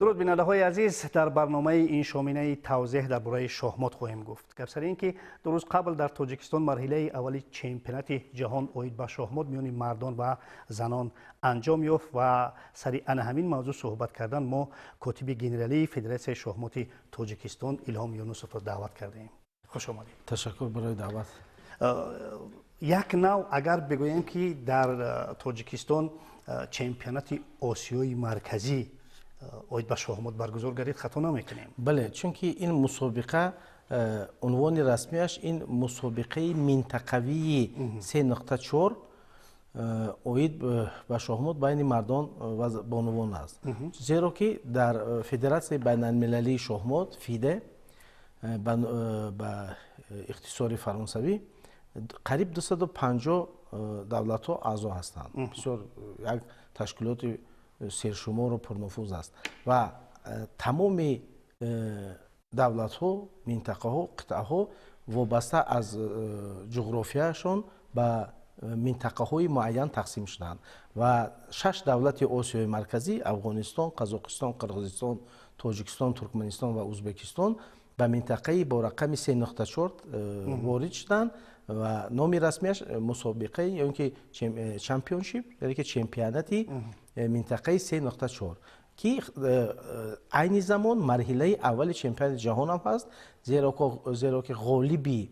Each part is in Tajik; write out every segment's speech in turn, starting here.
Дуруд, бинандаҳои азиз. Дар барномаи ин шоминаи тавзеҳ дар бораи шоҳмот хоҳем гуфт. Гап сари ин ки 2 рӯз қабл дар Тоҷикистон марҳилаи аввали чемпионати ҷаҳон оид ба шоҳмот миёни мардон ва занон анҷом ёфт ва сари ана ҳамин мавзӯъ суҳбат кардан мо котиби генералии Федератсияи шоҳмоти Тоҷикистон Илҳом Юнусовро даъват кардаем. Хуш омадед. Ташаккур барои даъват. Як нав агар бигӯем, ки дар Тоҷикистон чемпионати Осиёи Марказӣ оид ба шоҳмот баргузор гардид, хато намекунем? Бале, чунки ин мусобиқа унвони расмиаш ин мусобиқаи минтақавии 3.4 оид ба шоҳмот байни мардон ва бонувон аст, зеро ки дар Федератсияи байналмилалии шоҳмот, ФИДЕ ба ихтисори фаронсавӣ, қариб 250 давлатҳо аъзо ҳастанд. Бисёр як ташкилоти сершумору пурнуфуз аст ва тамоми давлатҳо, минтақаҳо, қитъаҳо вобаста аз ҷуғрофияшон ба минтақаҳои муайян тақсим шуданд ва шаш давлати Осиёи Марказӣ: Афғонистон, Қазоқистон, Қирғизистон, Тоҷикистон, Туркманистон ва Узбекистон ба минтақаи бо рақами 3.4 ворид шуданд ва номи расмиаш мусобиқаи ё ки championship, яъне ки чемпионати минтақаи 3.4, ки айни замон марҳилаи аввали чемпионати ҷаҳонам ҳаст, зеро ки ғолиби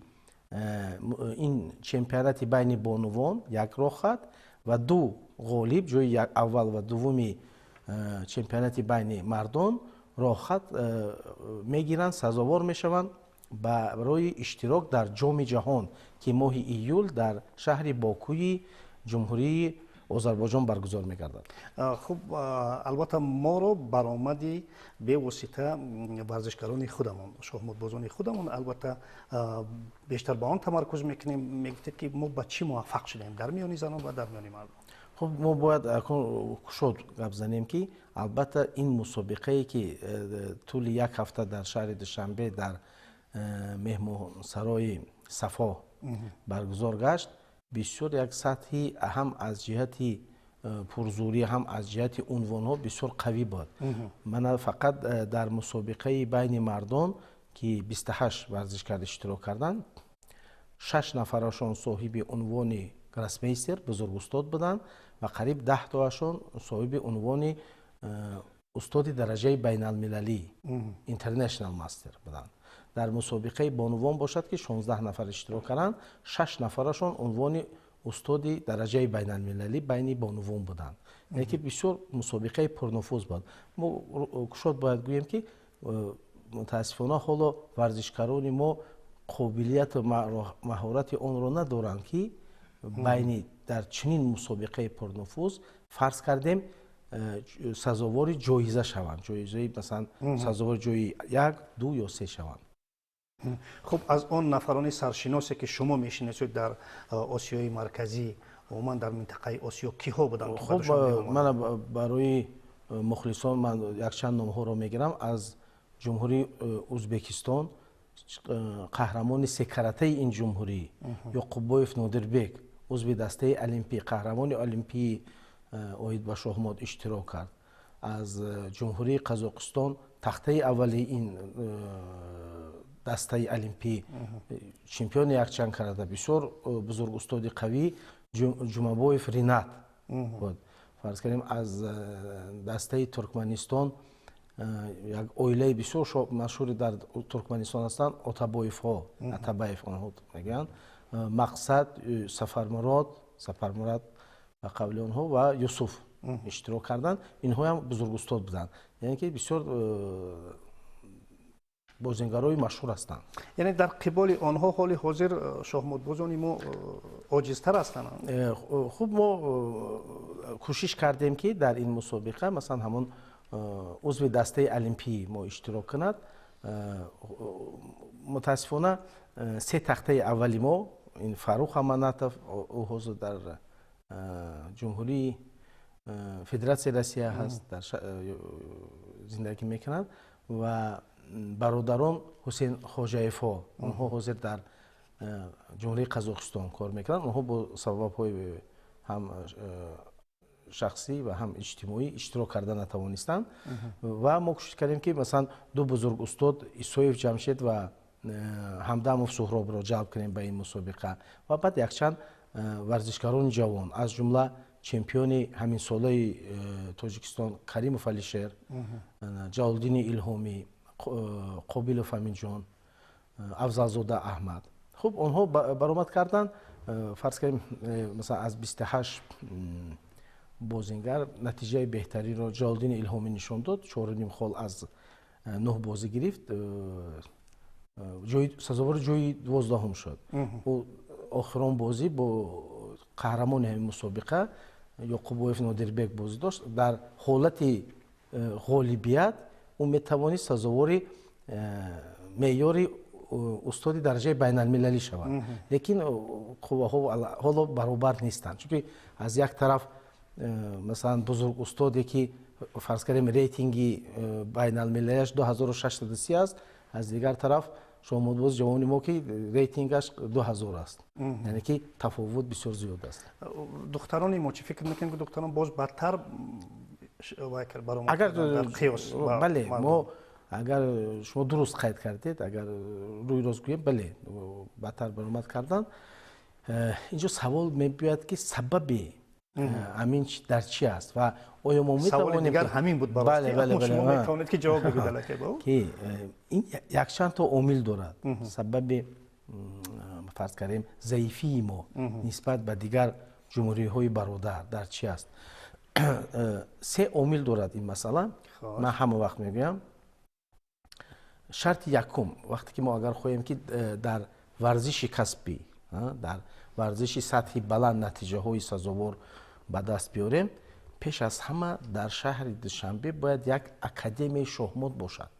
ин чемпионати байни бонувон як роҳхат ва ду ғолиб, ҷои аввал ва дуввуми чемпионати байни мардон роҳхат мегиранд, сазовор мешаванд барои иштирок дар Ҷоми ҷаҳон, ки моҳи июл дар шаҳри Бокуи Ҷумҳурии Озарбойҷон баргузор мегардад. Хуб, албатта, моро баромади бевосита варзишгарони худамон, шоҳмотбозони худамон, албатта, бештар ба он тамаркуз мекунем. Мегуфтед, ки мо ба чӣ муваффақ шудем дар миёни занон ва дар миёни мардон? Хуб, мо бояд кушод гап занем, ки албатта ин мусобиқае, ки тӯли як ҳафта дар шаҳри Душанбе дар меҳмонсарои Сафо баргузор гашт, бисёр як сатҳи ҳам аз ҷиҳати пурзӯрӣ, ҳам аз ҷиҳати унвонҳо бисёр қавӣ буд. Мана, фақат дар мусобиқаи байни мардон, ки 28 варзишкар иштирок карданд, шаш нафарашон соҳиби унвони гроссмейстер, бузургустод буданд ва қариб 10 тоашон соҳиби унвони устоди дараҷаи байналмилалӣ, international master буданд. Дар мусобиқаи бонувон бошад, ки 16 нафар иштирок карданд, шаш нафарашон унвони устоди дараҷаи байналмилалӣ байни бонувон буданд, яъне ки бисёр мусобиқаи пурнуфуз буд. Мо кушод бояд гӯем, ки мутаассифона ҳоло варзишкарони мо қобилияту маҳорати онро надоранд, ки байни дар чунин мусобиқаи пурнуфуз, фарз кардем, сазовори ҷоиза шаванд, ҷоизаи, масалан, сазовори ҷои як, ду ё се шаванд. Хуб, аз он нафарони саршиносе, ки шумо мешиносед, дар Осиёи Марказӣ, умуман дар минтақаи Осиё, киҳо буданд? Хуб, мана, барои мухлисон ман якчанд номҳоро мегирам. Аз Ҷумҳурии Узбекистон қаҳрамони секаратаи ин ҷумҳурӣ Ёқуббоев Нодирбек, узви дастаи олимпӣ, қаҳрамони олимпии оид ба шоҳмот иштирок кард. Аз Ҷумҳурии Қазоқистон тахтаи аввали ин дастаи олимпӣ, чемпиони якчанд карата, бисёр бузург, устоди қавӣ Ҷумабоев Ринат буд. Фарз кардем, аз дастаи Туркманистон як оилаи бисёр машҳури дар Туркманистон ҳастанд, Отабоевҳо, Атабаев онҳо мегӯянд, Мақсад, Сафармурод, Сафармурад ба қавли онҳо, ва Юсуф иштирок карданд. Инҳоям бузургустод буданд, яъне ки бисёр бозингарои машҳур ҳастанд. Яъне дар қиболи онҳо ҳоли ҳозир шоҳмотбозони мо оҷизтар ҳастанд? Хуб, мо кӯшиш кардем, ки дар ин мусобиқа, масалан, ҳамон узви дастаи олимпии мо иштирок кунад. Мутаассифона, се тахтаи аввали мо, ин Фаррух Аманатов, ӯ ҳозир дар Ҷумҳурии Федератсияи Россия ҳаст, дар зиндагӣ мекунад, ва бародарон Ҳусейн Хоҷаевҳо, онҳо ҳозир дар Ҷумҳурии Қазоқистон кор мекунанд. Онҳо бо сабабҳои ҳам шахсӣ ва ҳам иҷтимоӣ иштирок карда натавонистанд. Ва мо кӯшиш кардем, ки масалан ду бузург устод, Исоев Ҷамшед ва Ҳамдамов Суҳробро ҷалб кунем ба ин мусобиқа ва баъд якчанд варзишгарони ҷавон, аз ҷумла чемпиони ҳаминсолаи Тоҷикистон Каримов Алишер, Ҷалолиддини Илҳомӣ, Қобилов Аминҷон, Афзалзода Аҳмад. Хуб, онҳо баромад карданд. Фарз кардем, масалан, аз 28 бозингар натиҷаи беҳтаринро Ҷалолиддини Илҳомӣ нишон дод, 4,5 хол аз 9 бозӣ гирифт, сазовори ҷои 12-ум шуд. Ӯ охирон бозӣ бо қаҳрамони ҳамин мусобиқа Ёқубоев Нодирбек бозӣ дошт. Дар ҳолати ғолибият ӯ метавонист сазовори меъёри устоди дараҷаи байналмилалӣ шавад, лекин қувваҳо ҳоло баробар нестанд, чунки аз як тараф, масалан, бузург устоде, ки фарз кардем, рейтинги байналмилалиаш 2630 аст, аз дигар тараф шоҳмотбози ҷавони мо, ки рейтингаш 2000 аст, яъне ки тафовут бисёр зиёд аст. Духтарони мо чӣ? Фикр мекунем, ки духтарон боз бадтар агар қиёс? Бале, мо агар шумо дуруст қайд кардед, агар рӯи рост гӯем, бале, бадтар баромад карданд. Инҷо савол мебиёяд, ки сабаби ҳамин дар чи аст ва оё мо метавонем дигар ҳамин буд. Шумо метавонед, ки ҷавоб бигӯед. Ки ин якчанд то омил дорад. Сабаби, фарз кардем, заифии мо нисбат ба дигар ҷумҳуриҳои бародар дар чи аст? Се омил дорад ин масъала. Ман ҳама вақт мегӯям, шарти якум: вақте ки мо агар хоҳем, ки дар варзиши касбӣ, дар варзиши сатҳи баланд натиҷаҳои сазовор ба даст биёрем, пеш аз ҳама дар шаҳри Душанбе бояд як академияи шоҳмот бошад,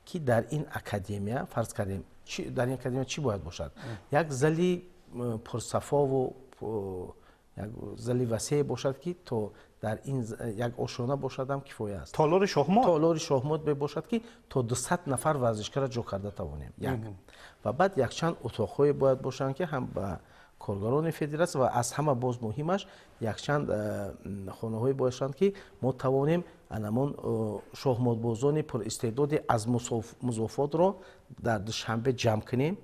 ки дар ин академия, фарз кардем, дар ин академия чӣ бояд бошад? Як зали пурсафову як зали васее бошад, ки то дар ин як ошёна бошадам кифоя аст. Толори шоҳмот. Толори шоҳмот бошад, ки то 200 нафар варзишкарро ҷо карда тавонем, як. Ва баъд якчанд утоқҳое бояд бошанд, ки ҳам ба коргарони федератсия ва аз ҳама боз муҳимаш якчанд хонаҳое бошанд, ки мо тавонем анамон шоҳмотбозони пуристеъдоди аз музофотро дар Душанбе ҷамъ кунем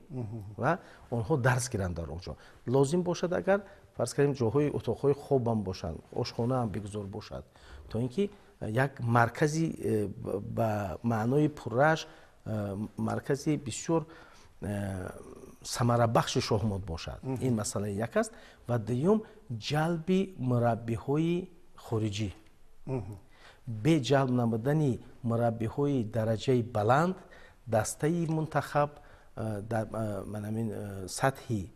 ва онҳо дарс гиранд дар он ҷо. Лозим бошад агар, фарз кардем, ҷоҳои утоқҳои хобам бошанд, ошхонаам бигузор бошад, то ин ки як маркази ба маънои пуррааш маркази бисёр самарабахши шоҳмот бошад. Ин масъалаи як аст. Ва дуюм, ҷалби мураббиҳои хориҷӣ. Бе ҷалб намудани мураббиҳои дараҷаи баланд дастаи мунтахаб дар манамин сатҳи,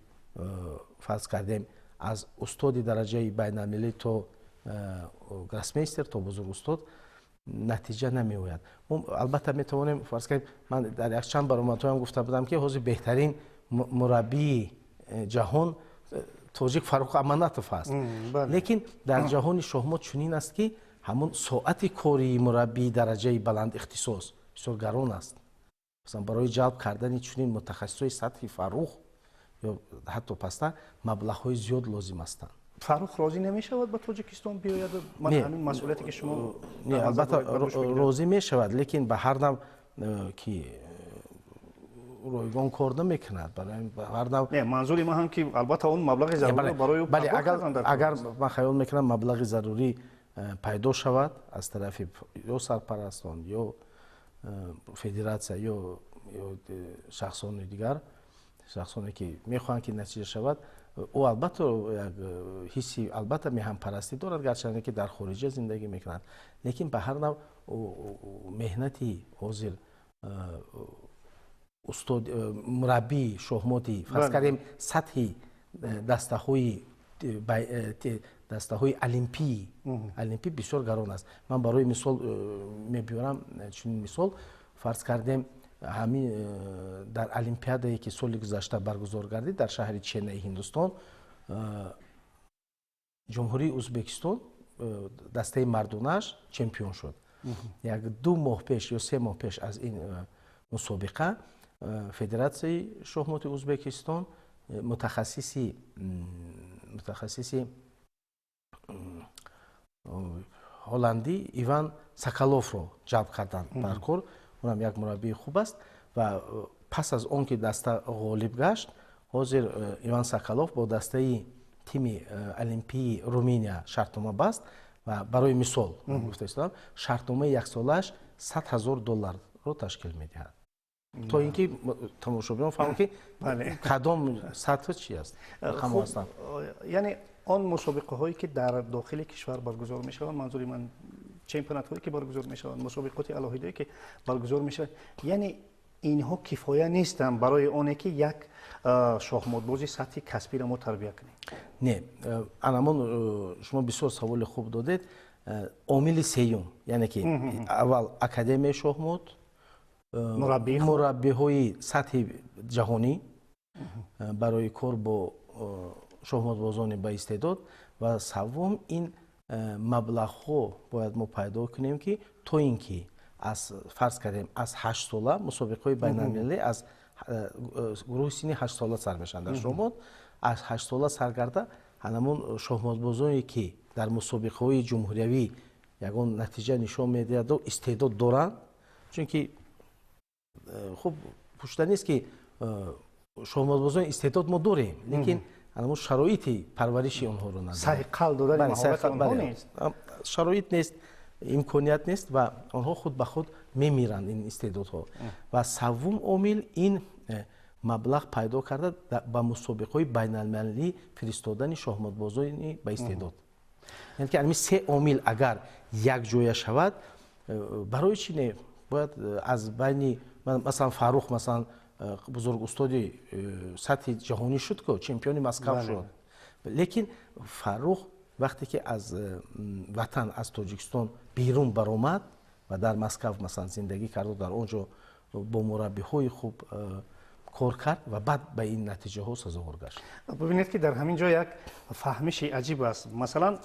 фарз кардем, аз устоди дараҷаи байналмилалӣ то гроссмейстер, то бузург устод натиҷа намеояд. Мо албатта метавонем, фарз кардем, ман дар якчанд баромадҳоям гуфта будам, ки ҳозир беҳтарин мураббии ҷаҳон тоҷик Фаррух Аманатов аст, лекин дар ҷаҳони шоҳмот чунин аст, ки ҳамон соати кории мураббии дараҷаи баланд ихтисос бисёр гарон аст. Масалан, барои ҷалб кардани чунин мутахассисои сатҳи Фаррух ё ҳатто пасттар маблағҳои зиёд лозим ҳастанд. Фаррух розӣ намешавад ба Тоҷикистон биёяд? Ман ҳамин масъулияте, ки шумо Не, албатта розӣ мешавад, лекин ба ҳар нав ки ройгон кор намекунад. Ҳар нав Не, манзури ман ҳам, ки албатта он маблағи зарурӣ барои ӯ бале, агар ман хаёл мекунам, маблағи зарурӣ пайдо шавад аз тарафи ё сарпарастон, ё федератсия, ё шахсони дигар, шахсоне ки мехоҳанд, ки натиҷа шавад, ӯ албатта як ҳисси албатта меҳанпарастӣ дорад, гарчанде ки дар хориҷа зиндагӣ мекунад, лекин ба ҳар нав меҳнати ҳозир устод мураббии шоҳмоти, фарз кардем, сатҳи дастаҳои олимпӣ бисёр гарон аст. Ман барои мисол мебиёрам чунин мисол: фарз кардем, ҳамин дар олимпиадае, ки соли гузашта баргузор гардид дар шаҳри Ченнаи Ҳиндустон, Ҷумҳурии Ӯзбекистон дастаи мардонааш чемпион шуд. Як 2 моҳ пеш ё 3 моҳ пеш аз ин мусобиқа федератсияи шоҳмоти Ӯзбекистон мутахассиси ҳолландӣ Иван Соколовро ҷалб карданд бар кор. Унам як мураббии хуб аст ва пас аз он ки даста ғолиб гашт, ҳозир Иван Соколов бо дастаи тими олимпии Руминия шартнома баст ва барои мисол гуфта истодам, шартномаи яксолааш $100,000 ташкил медиҳад. То ин ки тамошобинон фаҳманд, ки кадом сатҳ чи аст. Яъне он мусобиқаҳое, ки дар дохили кишвар баргузор мешаванд, манзури ман чемпионатҳое, ки баргузор мешаванд, мусобиқоти алоҳидае, ки баргузор мешаванд, яъне инҳо кифоя нестанд барои оне, ки як шоҳмотбози сатҳи касбиро мо тарбия кунем? Не, анамон шумо бисёр саволи хуб додед. Омили сеюм, яъне ки аввал академияи шоҳмот, мураббиҳои сатҳи ҷаҳонӣ барои кор бо шоҳмотбозони баистеъдод ва саввум ин маблағҳо бояд мо пайдо кунем, ки то ин ки аз, фарз кардем, аз 8-сола мусобиқаҳои байналмилалӣ аз гурӯҳи синни 8-сола сар мешаванд дар шоҳмот, аз 8-сола сар карда ҳанамон шоҳмотбозоне, ки дар мусобиқаҳои ҷумҳуриявӣ ягон натиҷа нишон медиҳаду истеъдод доранд. Чунки хуб пӯшида нест, ки шоҳмотбозони истеъдод мо дорем, лекин ҳанамон шароити парвариши онҳоро надорем. Сайқал додани маҳорати онҳо нест. Шароит нест, имконият нест ва онҳо худ ба худ мемиранд, ин истеъдодҳо. Ва саввум омил ин маблағ пайдо карда, ба мусобиқаҳои байналмилалӣ фиристодани шоҳмотбозони ба истеъдод. Яъне ки ҳамин се омил агар якҷоя шавад, барои чӣ не? Бояд аз байни, масалан, Фаррух, масалан, бузург устоди сатҳи ҷаҳонӣ шуд ку, чемпиони Москав шуд, лекин Фаррух вақте ки аз ватан, аз Тоҷикистон берун баромад ва дар Москав, масалан, зиндагӣ карду дар он ҷо бо мураббиҳои хуб кор кард ва баъд ба ин натиҷаҳо сазовор гашт. Бибинед, ки дар ҳамин ҷо як фаҳмиши аҷиб аст. Масалан,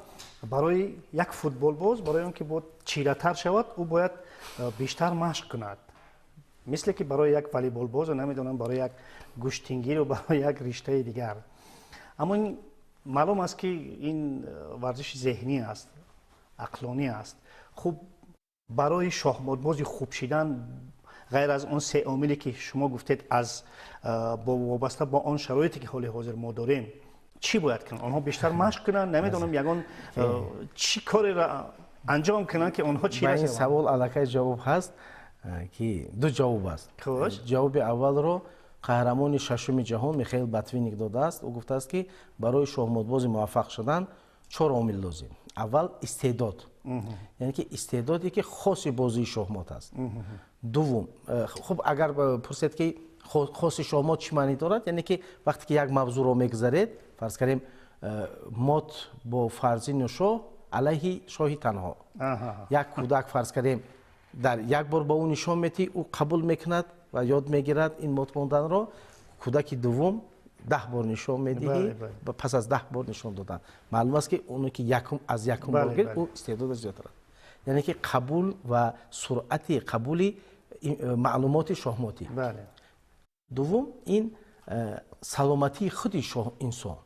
барои як футболбоз, барои он ки бо чиратар шавад, ӯ бояд бештар машқ кунад, мисле ки барои як волейболбозу, намедонам, барои як гӯштингиру барои як риштаи дигар. Аммо ин маълум аст, ки ин варзиши зеҳнӣ аст, ақлонӣ аст. Хуб, барои шоҳмотбози хуб шидан, ғайр аз он се омиле, ки шумо гуфтед, аз вобаста бо он шароите, ки ҳоли ҳозир мо дорем, чӣ бояд кунанд? Онҳо бештар машқ кунанд, намедонам, ягон чӣ кореро анҷом кунанд, ки онҳо чӣ? Ба ин савол аллакай ҷавоб ҳаст, ки ду ҷавоб аст. Ҷавоби аввалро қаҳрамони шашуми ҷаҳон Михаил Ботвинник додааст. Ӯ гуфтааст, ки барои шоҳмотбози муваффақ шудан чор омил лозим. Аввал истеъдод, яъне ки истеъдоде, ки хоси бозии шоҳмот аст. Дуввум, хуб, агар пурсед, ки хоси шоҳмот чӣ маънӣ дорад, яъне ки вақте ки як мавзӯъро мегузаред, фарз кардем, мот бо фарзину шоҳ алайҳи шоҳи танҳо, як кӯдак, фарз кардем, дар як бор ба ӯ нишон метиҳӣ, ӯ қабул мекунад ва ёд мегирад ин мот монданро. Кӯдаки дуввум 10 бор нишон медиҳӣ, пас аз 10 бор нишон додан маълум аст, ки оне ки якум аз якум бор гирифт, ӯ истеъдодаш зиёдтар аст. Яъне ки қабул ва суръати қабули маълумоти шоҳмотӣ. Дуввум ин саломатии худи инсон,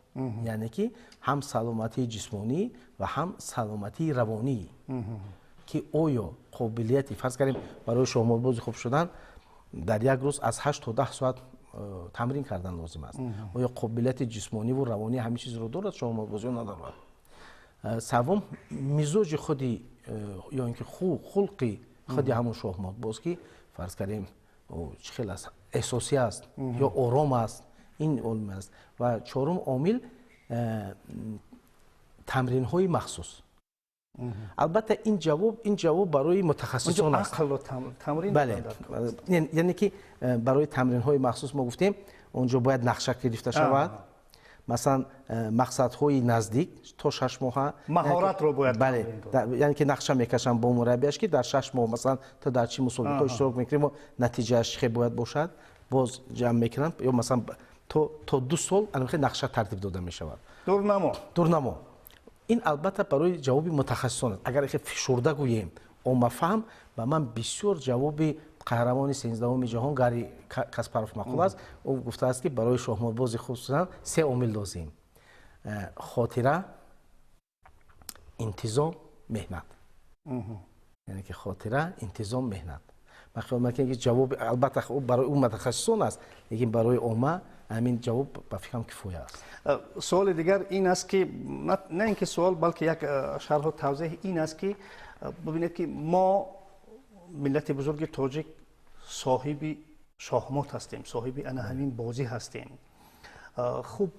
яъне ки ҳам саломатии ҷисмонӣ ва ҳам саломатии равонӣ, ки оё қобилияти, фарз кардем, барои шоҳмотбози хуб шудан дар як рӯз аз 8 то 10 соат тамрин кардан лозим аст, оё қобилияти ҷисмониву равонӣ ҳамин чизро дорад шоҳмотбоз ё надорад? Севум мизоҷи худи ё ин ки хулқи худи ҳамон шоҳмотбоз, ки, фарз кардем, чӣ хел аст, эҳсосӣ аст ё ором аст, ин омил аст. Ва чорум омил тамринҳои махсус. Албатта, ин ҷавоб барои мутахассисон аст. Бале, яъне ки барои тамринҳои махсус мо гуфтем, он ҷо бояд нақша гирифта шавад, масалан, мақсадҳои наздик то 6 моҳа. Маҳоратро бояд. Бале, яъне ки нақша мекашам бо мураббияш, ки дар 6 моҳ, масалан, то дар чӣ мусобиқаҳо иштирок мекунем, натиҷааш чӣ хел бояд бошад, боз ҷамъ мекунам, ё масалан то 2 сол анамихел нақша тартиб дода мешавад. Дурнамо. Дурнамо. Ин албатта барои ҷавоби мутахассисон аст. Агар хел фишурда гӯем, оммафаҳм, ба ман бисёр ҷавоби қаҳрамони 13-уми ҷаҳон Гарри Каспаров маъқул аст. Ӯ гуфтааст, ки барои шоҳмотбози хуб шудан се омил лозим: хотира, интизом, меҳнат. Яъне ки хотира, интизом, меҳнат. Ман хаёл мекунам, ки ҷавоб албатта барои ӯ мутахассисон аст, лекин барои омма ҳамин ҷавоб ба фикрам кифоя аст. Суоли дигар ин аст, ки на ин ки суол, балки як шарҳу тавзеҳ ин аст, ки бибинед, ки мо миллати бузурги тоҷик соҳиби шоҳмот ҳастем, соҳиби ана ҳамин бозӣ ҳастем. Хуб,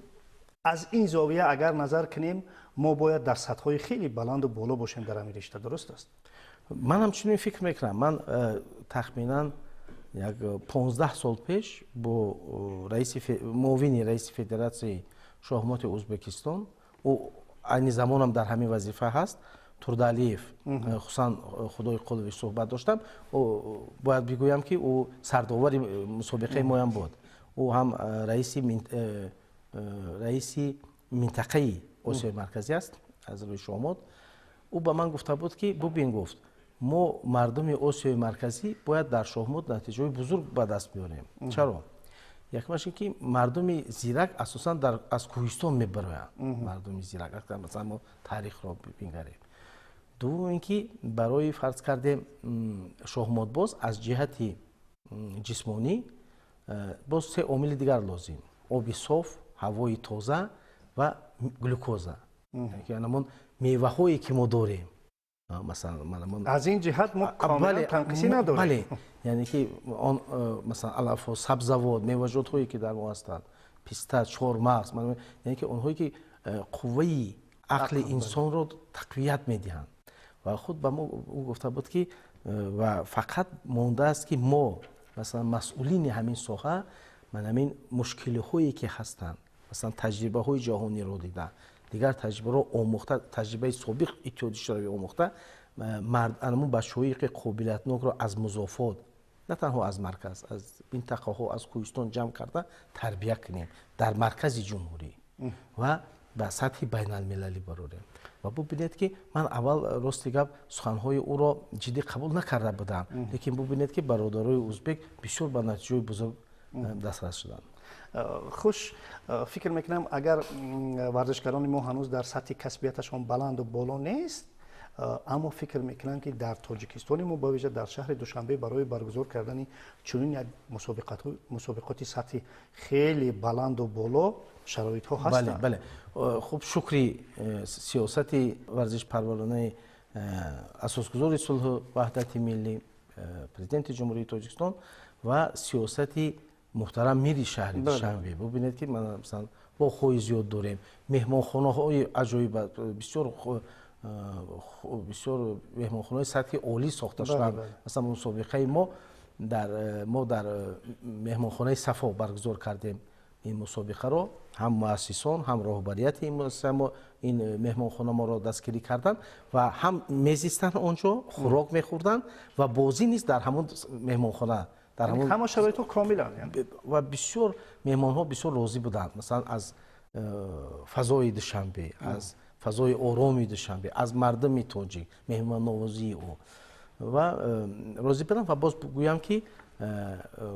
аз ин зовия агар назар кунем, мо бояд дар сатҳҳои хеле баланду боло бошем дар ҳамин ришта, дуруст аст? Ман ҳамчунин фикр мекунам. Ман тахминан як 15 сол пеш бо муовини раиси федератсияи шоҳмоти Ӯзбекистон, ӯ айни замонам дар ҳамин вазифа ҳаст, Турдалиев Хусан Худойқулович, суҳбат доштам. Бояд бигӯям, ки ӯ сардовари мусобиқаи моям буд. Ӯ ҳам раиси минтақаи Осиёи Марказӣ аст аз рӯи шоҳмот. Ӯ ба ман гуфта буд, ки бубин, гуфт, мо мардуми Осиёи Марказӣ бояд дар шоҳмот натиҷаҳои бузург ба даст биёрем. Чаро? Якмаш ин ки мардуми зирак асосан аз кӯҳистон мебароянд, мардуми зирак, масалан, мо таърихро бингарем. Дуввум ин ки барои, фарз кардем, шоҳмотбоз аз ҷиҳати ҷисмонӣ боз се омили дигар лозим: оби соф, ҳавои тоза ва глюкоза, ҳамон меваҳое ки мо дорем. Масалан, аз ин ҷиҳат мо комилан танқисӣ надорем. Бале, яъне ки он масалан алафҳо, сабзавот, меваҷотҳое ки дар мо ҳастанд, писта, чормағз, яъне ки онҳое ки қувваи ақли инсонро тақвият медиҳанд. Ва худ ба мо ӯ гуфта буд, ки ва фақат мондааст, ки мо, масалан, масъулини ҳамин соҳа, ман ҳамин мушкилиҳое ки ҳастанд, масалан, таҷрибаҳои ҷаҳониро дида, дигар таҷрибаро омӯхта, таҷрибаи собиқ Иттиҳоди Шӯравӣ омӯхта, анамун бачаҳое ки қобилиятнокро аз музофот, на танҳо аз марказ, аз минтақаҳо, аз кӯҳистон ҷамъ карда тарбия кунем дар маркази ҷумҳурӣ ва ба сатҳи байналмилалӣ барорем. Ва бубинед, ки ман аввал, рости гап, суханҳои ӯро ҷиддӣ қабул накарда будам, лекин бубинед, ки бародарои узбек бисёр ба натиҷаҳои бузург дастрас шуданд. Хуш, фикр мекунам, агар варзишгарони мо ҳанӯз дар сатҳи касбияташон баланду боло нест, аммо фикр мекунам, ки дар Тоҷикистони мо, бавижа дар шаҳри Душанбе, барои баргузор кардани чунин як мусобиқоти сатҳи хеле баланду боло шароитҳо ҳастанд. Бале, хуб, шукри сиёсати варзишпарваронаи асосгузори сулҳу ваҳдати миллӣ, Президенти Ҷумҳурии Тоҷикистон ва сиёсати муҳтарам мири шаҳри Душанбе. Бубинед, ки масалан боғҳои зиёд дорем, меҳмонхонаҳои аҷоиб, бисёр бисёр меҳмонхонаҳои сатҳи олӣ сохта шуданд. Масалан, мусобиқаи мо дар меҳмонхонаи Сафо баргузор кардем ин мусобиқаро. Ҳам муассисон, ҳам роҳбарияти ин муассиса, ин меҳмонхона моро дастгирӣ карданд ва ҳам мезистанд онҷо, хӯрок мехӯрданд ва бозӣ низ дар ҳамон меҳмонхона. Дар ҳама шароитҳо комилан. Ва бисёр меҳмонҳо бисёр розӣ буданд, масалан, аз фазои Душанбе, аз фазои ороми Душанбе, аз мардуми тоҷик, меҳмоннавозии ӯ ва розӣ буданд. Ва боз гӯям, ки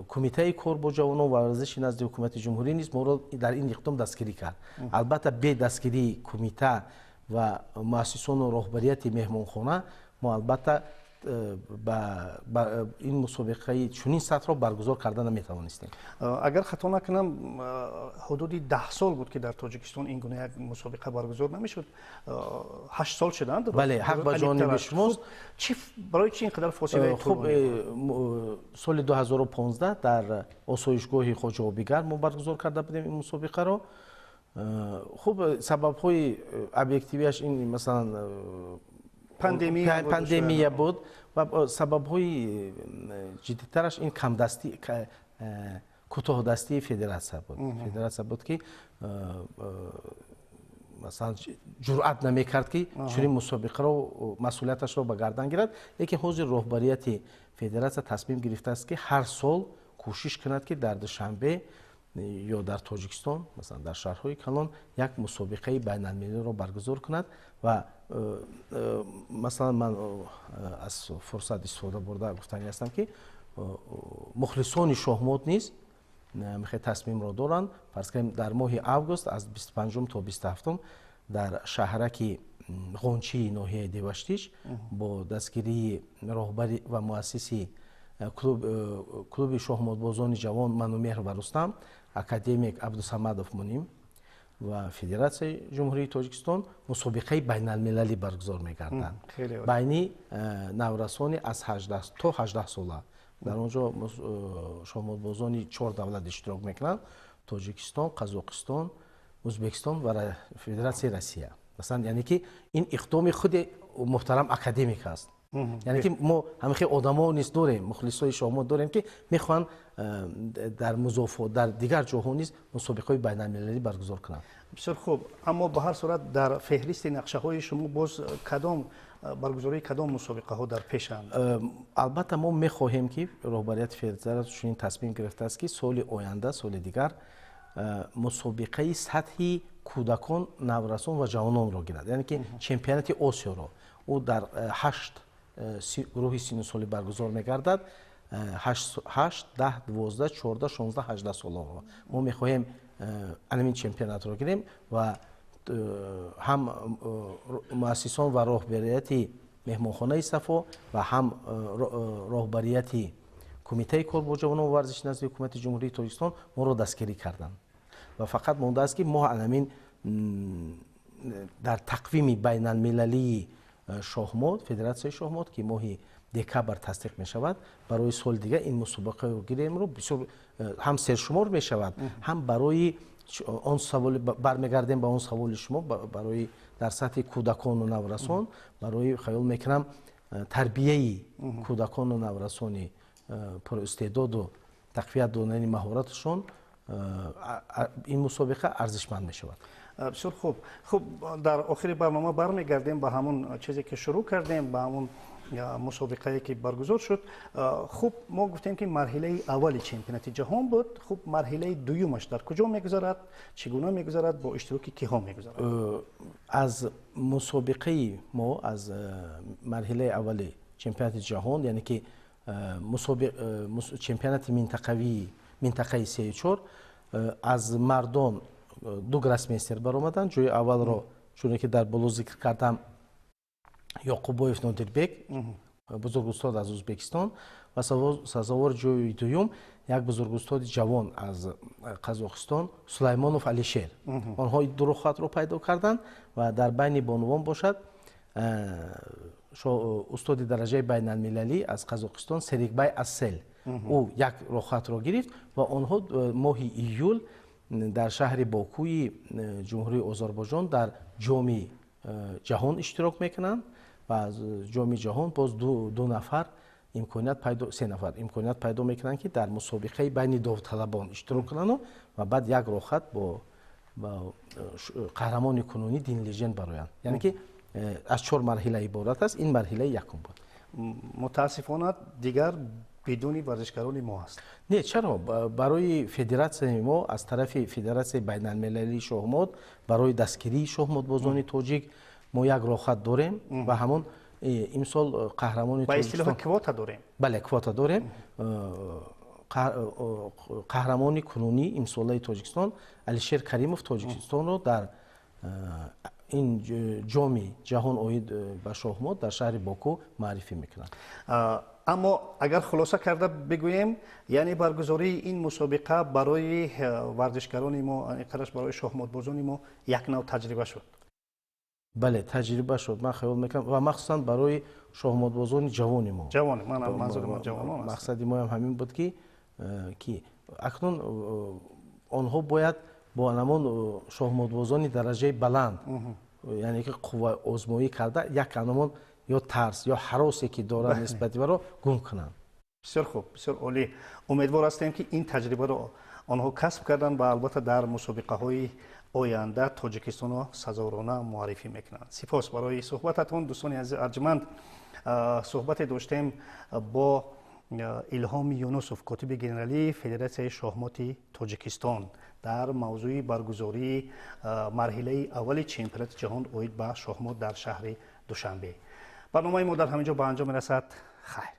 Кумитаи кор бо ҷавонон ва варзиши назди Ҳукумати Ҷумҳурӣ низ моро дар ин иқдом дастгирӣ кард. Албатта, бе дастгирии кумита ва муассисону роҳбарияти меҳмонхона мо албатта ба ин мусобиқаи чунин сатҳро баргузор карда наметавонистем. Агар хато накунам, ҳудуди 10 сол буд, ки дар Тоҷикистон ин гуна як мусобиқа баргузор намешуд. 8 сол шуданд. Бале, ҳақ ба ҷониби шумост. Барои чи ин қадар фосилаи? Хуб, соли 2015 дар осоишгоҳи Хоҷа Обигар мо баргузор карда будем ин мусобиқаро. Хуб, сабабҳои объективияш ин, масалан, пандемия буд ва сабабҳои ҷиддитараш ин камдастӣ, кӯтоҳдастии федератсия буд, ки масалан ҷуръат намекард, ки чунин мусобиқаро масъулияташро ба гардан гирад. Лекин ҳозир роҳбарияти федератсия тасмим гирифтааст, ки ҳар сол кӯшиш кунад, ки дар Душанбе ё дар Тоҷикистон, масалан, дар шаҳрҳои калон як мусобиқаи байналмилалиро баргузор кунад. Ва масалан, ман аз фурсат истифода бурда гуфтанӣ ҳастам, ки мухлисони шоҳмот низ мехе тасмимро доранд. Фарз кунем, дар моҳи август аз 25 то 27 дар шаҳраки Ғончии ноҳияи Деваштич бо дастгирии роҳбари ва муассиси клуби шоҳмотбозони ҷавон Манумеҳр ва Рустам, академик Абдусамадов Муним ва Федератсияи Ҷумҳурии Тоҷикистон мусобиқаи байналмилалӣ баргузор мегарданд байни наврасони аз 18 то 18 сола. Дар он ҷо шоҳмотбозони 4 давлат иштирок мекунанд: Тоҷикистон, Қазоқистон, Ӯзбекистон ва Федератсияи Россия. Масалан, яъне ки ин иқдоми худи муҳтарам академик аст. Яъне ки мо ҳамин хел одамо низ дорем, мухлисои шоҳмот дорем, ки мехоҳанд дар музофот, дар дигар ҷоҳо низ мусобиқаҳои байналмилалӣ баргузор кунанд. Бисёр хуб, аммо ба ҳар сурат дар феҳристи нақшаҳои шумо боз кадом баргузории кадом мусобиқаҳо дар пешанд? Албатта, мо мехоҳем, ки роҳбарияти федератсия чунин тасмим гирифтааст, ки соли оянда, соли дигар мусобиқаи сатҳи кӯдакон, наврасон ва ҷавононро гирад, яъне ки чемпионати Осиёро. Ӯ дар 8 гурӯҳи синну солӣ баргузор мегардад: 8, 10, 12, 14, 16, 18 солонро. Мо мехоҳем анамин чемпионатро гирем ва ҳам муассисон ва роҳбарияти меҳмонхонаи Сафо ва ҳам роҳбарияти Кумитаи кор бо ҷавонон ва варзиши назди Ҳукумати Ҷумҳурии Тоҷикистон моро дастгирӣ карданд ва фақат мондааст, ки мо анамин дар тақвими байналмилалии шоҳмот, федератсияи шоҳмот, ки моҳи декабр тасдиқ мешавад, барои соли дигар ин мусобиқаро гиремро бисёр ҳам сершумор мешавад, ҳам барои он саволи бармегардем ба он саволи шумо, барои дар сатҳи кӯдакону наврасон, барои хаёл мекунам, тарбияи кӯдакону наврасони пуристеъдоду тақвият додани маҳораташон ин мусобиқа арзишманд мешавад. Бисёр хуб. Хуб, дар охири барнома бармегардем ба ҳамон чизе, ки шурӯъ кардем, ба ҳамон мусобиқае, ки баргузор шуд. Хуб, мо гуфтем, ки марҳилаи аввали чемпионати ҷаҳон буд. Хуб, марҳилаи дуюмаш дар куҷо мегузарад, чӣ гуна мегузарад, бо иштироки киҳо мегузарад? Аз мусобиқаи мо, аз марҳилаи аввали чемпионати ҷаҳон, яъне ки чемпионати минтақавии минтақаи сею чор, аз мардон ду гроссмейстер баромаданд. Ҷои аввалро, чуне ки дар боло зикр кардам, Ёқубоев Нодирбек, бузургустод аз Ӯзбекистон, ва сазовори ҷои дуюм як бузургустоди ҷавон аз Қазоқистон, Сулаймонов Алишер. Онҳо ду рухатро пайдо карданд ва дар байни бонувон бошад, устоди дараҷаи байналмилалӣ аз Қазоқистон Серикбай Ассел, ӯ як рухатро гирифт ва онҳо моҳи июл дар шаҳри Бокуи Ҷумҳурии Озарбойҷон дар Ҷоми ҷаҳон иштирок мекунанд ва аз Ҷоми ҷаҳон боз ду нафар имконият пайдо, се нафар имконият пайдо мекунанд, ки дар мусобиқаи байни довталабон иштирок кунанду ва баъд як рохат бо қаҳрамони кунунӣ Дин Лижен бароянд. Яъне ки аз чор марҳила иборат аст, ин марҳилаи якум буд. Мутаассифона, дигар бидуни варзишгарони мо аст. Не, чаро? Барои федератсияи мо, аз тарафи Федератсияи байналмилалии шоҳмот, барои дастгирии шоҳмотбозони тоҷик мо як рохат дорем ва ҳамон имсол қаҳрамони Ба истилоҳ квота дорем. Бале, квота дорем. Қаҳрамони кунунӣ имсолаи Тоҷикистон Алишер Каримов Тоҷикистонро дар ин Ҷоми ҷаҳон оид ба шоҳмот дар шаҳри Боку муаррифӣ мекунад. Аммо агар хулоса карда бигӯем, яъне баргузории ин мусобиқа барои варзишгарони мо, қадаш барои шоҳмотбозони мо як нав таҷриба шуд. Бале, таҷриба шуд, ман хаёл мекунам, ва махсусан барои шоҳмотбозони ҷавони мо. Ҷавон, ман манзури мо ҷавонон аст. Мақсади моам ҳамин буд, ки акнун онҳо бояд бо ҳамон шоҳмотбозони дараҷаи баланд, яъне ки қувваозмоӣ карда, як ҳамон ё тарс ё ҳаросе, ки доранд нисбати баро, гум кунанд. Бисёр хуб, бисёр олӣ. Умедвор ҳастем, ки ин таҷрибаро онҳо касб карданд ва албатта дар мусобиқаҳои оянда Тоҷикистонро сазоворона муаррифӣ мекунанд. Сипос барои суҳбататон. Дӯстони азиз арҷманд, суҳбате доштем бо Илҳом Юнусов, котиби генералии Федератсияи шоҳмоти Тоҷикистон, дар мавзӯи баргузории марҳилаи аввали чемпионати ҷаҳон оид ба шоҳмот дар шаҳри Душанбе. Барномаи мо дар ҳамин ҷо ба анҷом мерасад. Хайр.